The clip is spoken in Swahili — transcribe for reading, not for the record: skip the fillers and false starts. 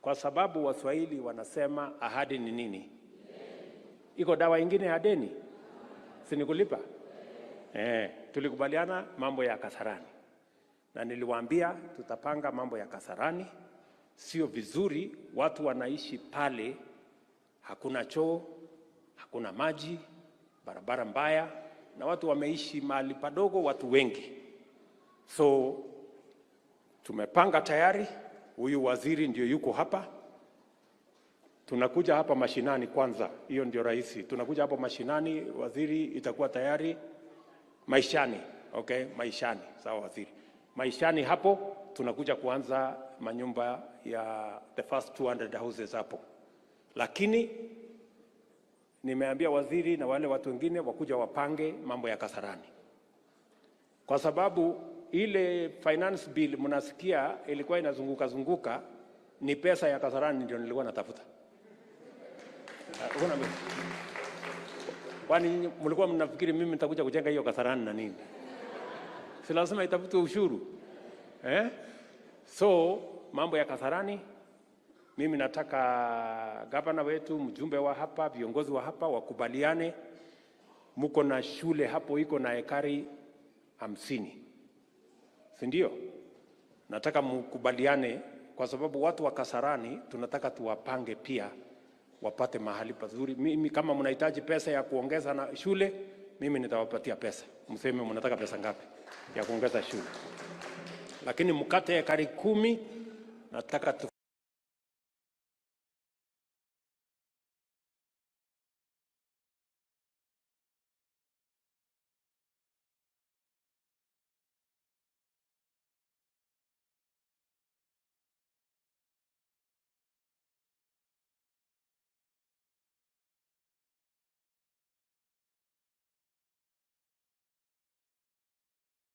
Kwa sababu Waswahili wanasema ahadi ni nini? Iko dawa ingine ya deni? Si ni kulipa? Tulikubaliana mambo ya Kasarani na niliwaambia tutapanga mambo ya Kasarani. Sio vizuri watu wanaishi pale, hakuna choo, hakuna maji, barabara mbaya, na watu wameishi mahali padogo, watu wengi. So tumepanga tayari, huyu waziri ndio yuko hapa. Tunakuja hapa mashinani kwanza, hiyo ndio rahisi. Tunakuja hapa mashinani, waziri itakuwa tayari maishani. Okay, maishani, sawa waziri. Maishani hapo tunakuja kuanza manyumba ya the first 200 houses hapo, lakini nimeambia waziri na wale watu wengine wakuja wapange mambo ya Kasarani, kwa sababu ile finance bill mnasikia ilikuwa inazunguka zunguka, ni pesa ya Kasarani ndio nilikuwa natafuta. Hakuna mimi. Kwani mlikuwa mnafikiri mimi nitakuja kujenga hiyo Kasarani na nini? Si lazima itafute ushuru, eh? So mambo ya Kasarani, mimi nataka gavana wetu, mjumbe wa hapa, viongozi wa hapa wakubaliane. Muko na shule hapo iko na ekari 50, si ndio? Nataka mkubaliane, kwa sababu watu wa Kasarani tunataka tuwapange pia wapate mahali pazuri. Mimi kama mnahitaji pesa ya kuongeza na shule, mimi nitawapatia pesa. Mseme mnataka pesa ngapi ya kuongeza shule, lakini mkate ekari 10 nataka tu